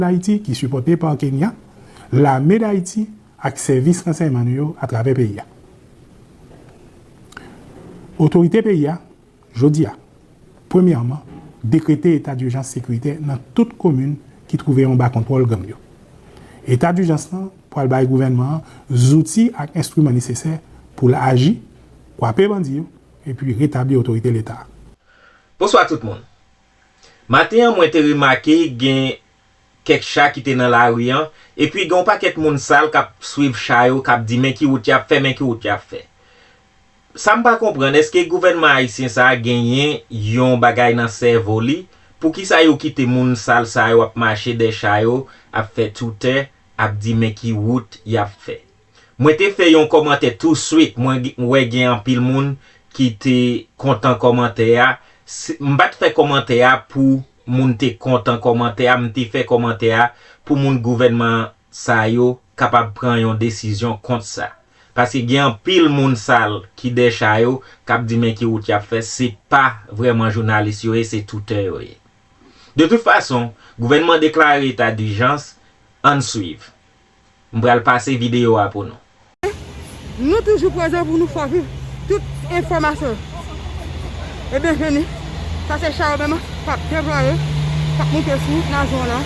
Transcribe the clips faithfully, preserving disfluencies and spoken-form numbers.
Dayiti ki sipòte pa Kenya, Lame Dayiti ak sèvis ransèyman nou yo atravè peyi a. Otorite peyi a, jodi a, premyèman, dekrete eta dijans sekiritè nan tout komin ki twouve yo anba kontwòl gang yo. Eta dijans lan pral bay gouvènman an zouti ak enstriman nesesè pou l aji, kwape bandi yo, epi retabli otorite Leta a. Bonswa tout moun. Maten an, mwen te remake gen kèk cha ki te nan lari an, epi gen yon pakèt moun sal k ap swiv cha yo, k ap di men ki wout y ap fè, men ki wout y ap fè. Sa m pa konprann, èske gouvènman ayisyen sa a genyen yon bagay nan sèvo li? Poukisa yo kite moun sal sa yo ap mache dèyè cha yo, ap fè toutè, ap di men ki wout y ap fè? Mwen te fè yon kòmantè touswit, mwen g- wè gen anpil moun ki te kontan kòmantè a. Se- M pa t fè kòmantè a pou moun te kontan kòmantè a, m te fè kòmantè a pou moun gouvènman sa yo kapab pran yon desizyon kont sa. Paske gen anpil moun sal ki dèyè cha yo k ap di men ki wout y ap fè, se pa vrèman jounalis yo ye, se toutè yo ye. De tout fason, gouvènman deklare eta dijans, ann swiv. M pral pase videyo a pou nou. Nou toujou prezan pou nou fè viv tout enfòmasyon. E byenveni. Sa se cha yo menm k ap deplwaye, k ap moute sou wout nazyon an la.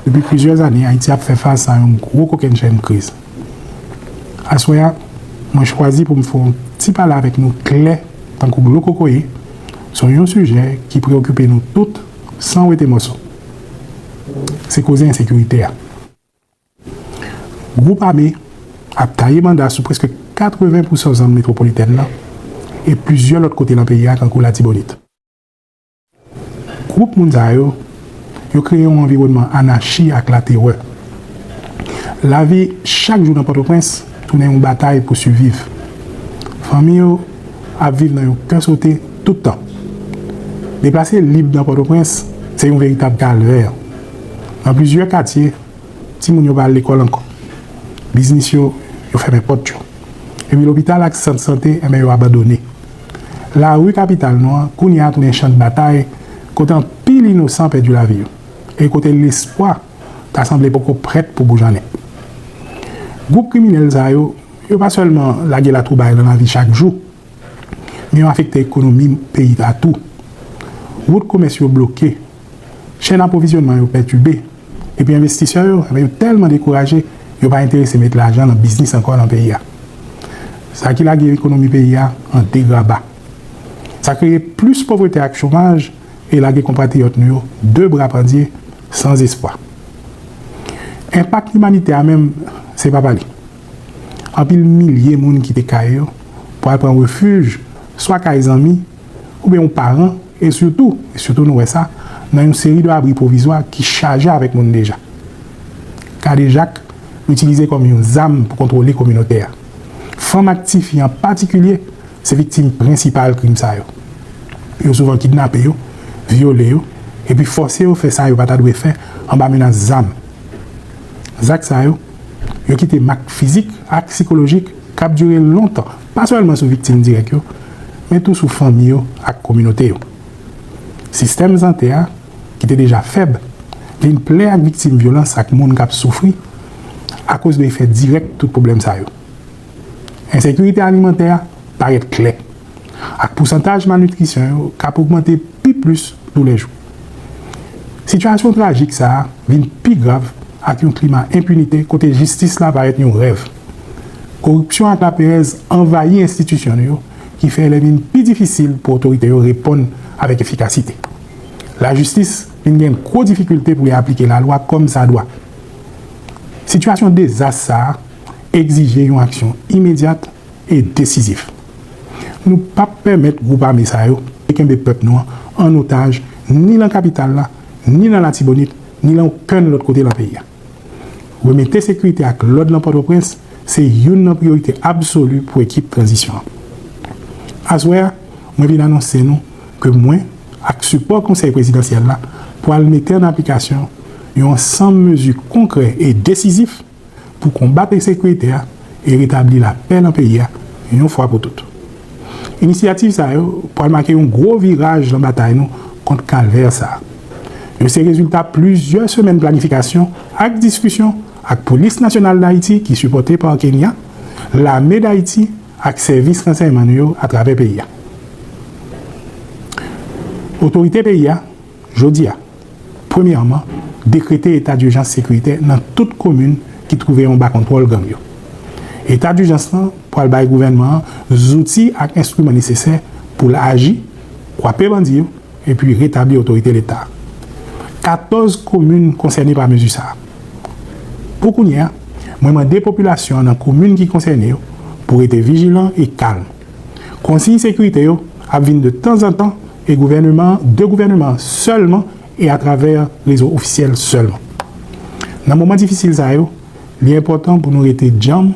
Depi plizyè ane, Ayiti ap fè fas a yon gwo kokennchenn kriz. Aswè a, mwen chwazi pou m fè yon ti pale avèk nou klè tankou dlo kokoye sou yon sijè ki preyokipe nou tout san wete mòso. Se koze ensekirite a. Gwoup ame ap taye banda sou prèske katreven pousan zòn metwopolitèn nan e plizyè lòt kote nan peyi a, tankou Latibonit. Gwoup moun sa yo, yo kreye yon anviwònman anachi ak laterè. Lavi chak jou nan Pòtoprens tounen yon batay pou siviv. Fanmi yo ap viv nan yon kè sote tout tan. Deplase lib nan Pòtoprens se yon veritab kalvè. Nan plizyè katye, timoun yo pa al lekòl ankò. Biznis yo, yo fèmen pòt yo. Epi lopital ak sant sante, enben, yo abandone. Lari kapital nou an, kounye a tounen chan batay, kote anpil inosan pèdi lavi yo. E kote lespwa ta sanble poko prèt pou boujannen. Gwoup kriminèl sa yo, yo pa sèlman lage latwoublay nan lavi chak jou, men yo afekte ekonomi peyi a tou. Wout komès yo bloke, chèn apwovizyònman yo pètibe, epi envestisè yo, enben, yo tèlman dekouraje, yo pa enterese met lajan nan biznis ankò nan peyi a. Sa ki lage ekonomi peyi a an degraba. Sa kreye plis povrete ak chomaj e lage konpatriyòt nou yo de bra pandye, san espwa. Enpak imanitè a menm, se pa pale. Anpil milye moun kite kay yo pou al pran refij swa kay zanmi oubyen yon paran, e sitou, e sitou nou wè sa nan yon seri de abri pwovizwa ki chaje avèk moun deja. Kadejak itilize kòm yon zam pou kontwole kominote a. Fanm ak tifi an patikilye se viktim prensipal krim sa yo. Yo souvan kidnape yo, vyole yo, epi fòse yo fè sa yo pa ta dwe fè anba menas zam. Zak sa yo, yo kite mak fizik ak sikolojik k ap dire lontan, pa sèlman sou viktim dirèk yo, men tou sou fanmi yo ak kominote yo. Sistèm sante a, ki te deja fèb, vin plen ak viktim vyolans ak moun k ap soufri akoz de efè dirèk tout pwoblèm sa yo. Ensekirite alimantè a parèt klè, ak pousantaj malnitrisyon yo k ap ogmante pi plis toulèjou. Sitiyasyon trajik sa a vin pi grav ak yon klima enpinite kote jistis la parèt yon rèv. Koripsyon ak laperèz anvayi enstitisyon nou yo, ki fè lè vin pi difisil pou otorite yo reponn avèk efikasite. Lajistis vin gen gwo difikilte pou li aplike lalwa kòmsadwa. Sitiyasyon dezas sa a egzije yon aksyon imedyat e desizif. Nou p ap pèmèt gwoup ame sa yo kenbe pèp nou an an otaj, ni nan kapital la, ni nan Latibonit, ni nan okenn lòt kote nan peyi a. Remete sekirite ak lòd nan Pòtoprens se youn nan priyorite absoli pou ekip tranzisyon an. Aswè a, mwen vin anonse nou ke mwen, ak sipò Konsèy Prezidansyèl la, pral mete an aplikasyon yon ansanm mezi konkrè e desizif pou konbat ensekirite a e retabli lapè nan peyi a yon fwa pou tout. Inisyativ sa yo pral make yon gwo viraj nan batay nou kont kalvè sa a. Yo se rezilta plizyè semèn planifikasyon ak diskisyon ak Polis Nasyonal d Ayiti ki sipòte pa Kenya, Lame d Ayiti ak sèvis ransèyman nou yo atravè peyi a. Otorite peyi a, jodi a, premyèman, dekrete eta dijans sekiritè nan tout komin ki twouve yo anba kontwòl gang yo. Eta dijans lan pral bay gouvènman an zouti ak enstriman nesesè pou l aji, kwape bandi yo, epi retabli otorite Leta. Katòz komin konsène pa mezi sa a. Pou kounye a, mwen mande popilasyon an nan komin ki konsène yo pou rete vijilan e kalm. Konsiy sekirite yo ap vin de tanzantan e gouvèneman, de gouvèneman sèlman e atravè rezo ofisyèl sèlman. Nan moman difisil sa yo, li enpòtan pou nou rete djanm,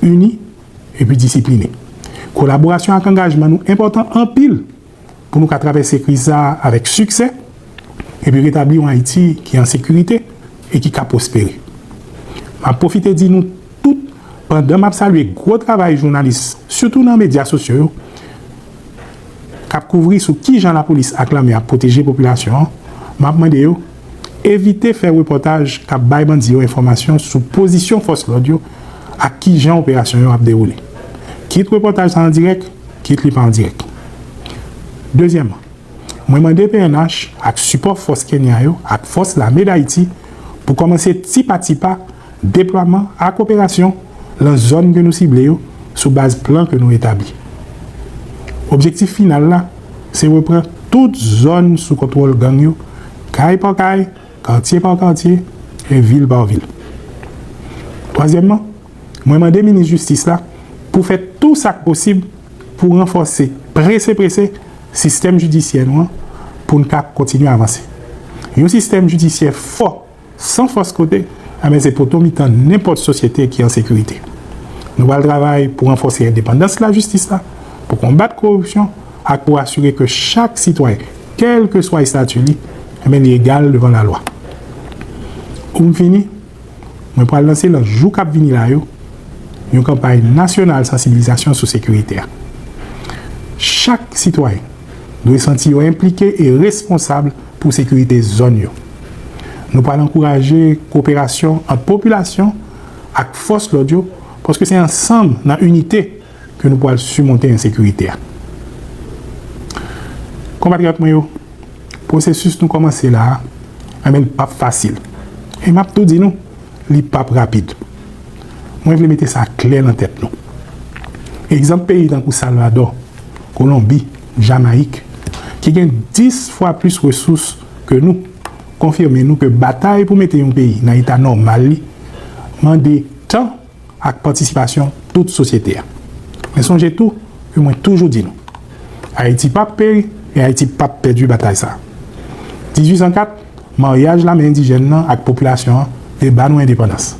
ini epi disipline. Kolaborasyon ak angajman nou enpòtan anpil pou nou ka travèse kriz sa a avèk siksè epi retabli yon Ayiti ki an sekirite e ki ka pwospere. M ap pwofite di nou tout, pandan m ap salye gwo travay jounalis, sitou nan medya sosyo yo, k ap kouvri sou kijan lapolis ak lame ap pwoteje popilasyon an, m ap mande yo evite fè repòtaj k ap bay bandi yo enfòmasyon sou pozisyon fòs lòd yo ak kijan operasyon yo ap dewoule. Kit repòtaj sa an dirèk, kit li pa an dirèk. Dezyèmman, mwen mande P N H ak sipò fòs Kenya yo ak fòs lame d Ayiti pou kòmanse ti pa ti pa deplwaman ak operasyon lan zòn ke nou sible yo sou baz plan ke nou etabli. Objektif final la, se reprann tout zòn sou kontwòl gang yo, kay pa kay, katye pa katye, e vil pa vil. Twazyèmman, mwen mande minis jistis la pou fè tou sa k posib pou ranfòse prese prese sistèm jidisyè nou an pou n ka kontinye avanse. Yon sistèm jidisyè fò, san fòs kote, enben se poto mitan nenpòt sosyete ki an sekirite. Nou pral travay pou ranfòse endepandans lajistis la, pou konbat koripsyon ak pou asire ke chak sitwayen, kèlkeswa estati li, enben li egal devan lalwa. Pou m fini, mwen pral lanse lan jou k ap vini la yo yon kanpay nasyonal sansibilizasyon sou sekirite a. Chak sitwayen dwe santi yo enplike e responsab pou sekirite zòn yo. Nou pral ankouraje koperasyon ant popilasyon ak fòs lòd yo, paske se ansanm, nan inite, ke nou pral simonte ensekirite a. Konpatriyòt mwen yo, pwosesis nou kòmanse la a, enben, l p ap fasil. E m ap tou di nou, li p ap rapid. Mwen vle mete sa klè nan tèt nou. Egzanp peyi tankou Salvadò, Kolonbi, Jamayik, ki gen dis fwa plis resous ke nou, konfime nou ke batay pou mete yon peyi nan eta nòmal li mande tan ak patisipasyon tout sosyete a. Men sonje tou ke mwen toujou di nou, Ayiti p ap peri e Ayiti p ap pèdi batay sa a. Dizuit san kat, maryaj lame endijèn nan ak popilasyon an te ba nou endepandans.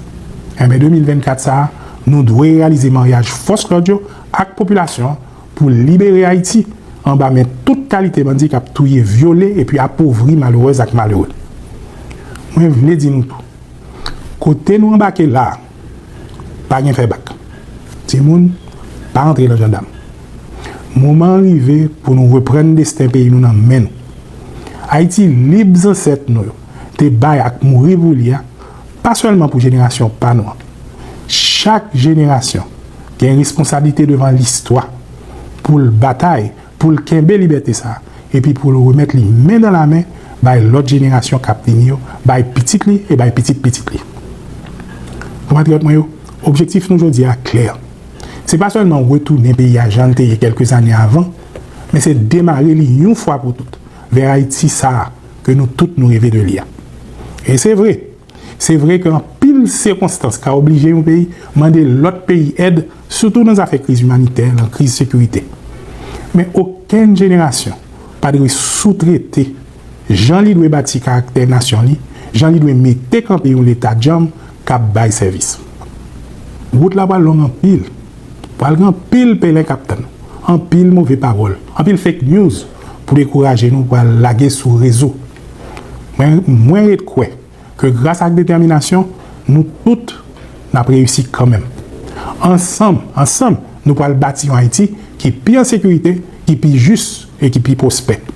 Enben, de mil vennkat sa a, nou dwe reyalize maryaj fòs lòd yo ak popilasyon an pou libere Ayiti anba men tout kalite bandi k ap touye, vyole epi apovri malerèz ak malere. Mwen vle di nou tou, kote nou anbake la a, pa gen fè bak. Timoun, pa antre nan jandam. Moman an rive pou nou reprann desten peyi nou nan men nou. Ayiti lib zansèt nou yo te bay ak mouri pou li a, pa sèlman pou jenerasyon pa nou an. Chak jenerasyon gen responsablite devan listwa pou l batay, pou l kenbe libète sa a, epi pou l remèt li men nan lamen bay lòt jenerasyon k ap vini yo, bay pitit li e bay pitit pitit li. Konpatriyòt mwen yo, objektif nou jodi a klè. Se pa sèlman retounen peyi a jan l te ye kèlke zane avan, men se demare li yon fwa pou tout vè Ayiti sa a ke nou tout nou reve de li a. E se vre, se vre ke anpil sikonstans ka oblije yon peyi mande lòt peyi èd, sitou nan zafè kriz imanitè, nan kriz sekirite. Men okenn jenerasyon pa dwe soutrete jan li dwe bati karaktè nasyon li, jan li dwe mete kanpe yon Leta djanm k ap bay sèvis. Wout la pral long anpil. Pral gen anpil pèlen k ap tann. Anpil move pawòl, anpil fake news pou dekouraje nou pral lage sou rezo. Mwen, mwen ret kwè ke gras ak detèminasyon, nou tout n ap reyisi kanmenm. Ansanm, ansanm, nou pral bati yon Ayiti ki pi an sekirite, ki pi jis e ki pi pwospè.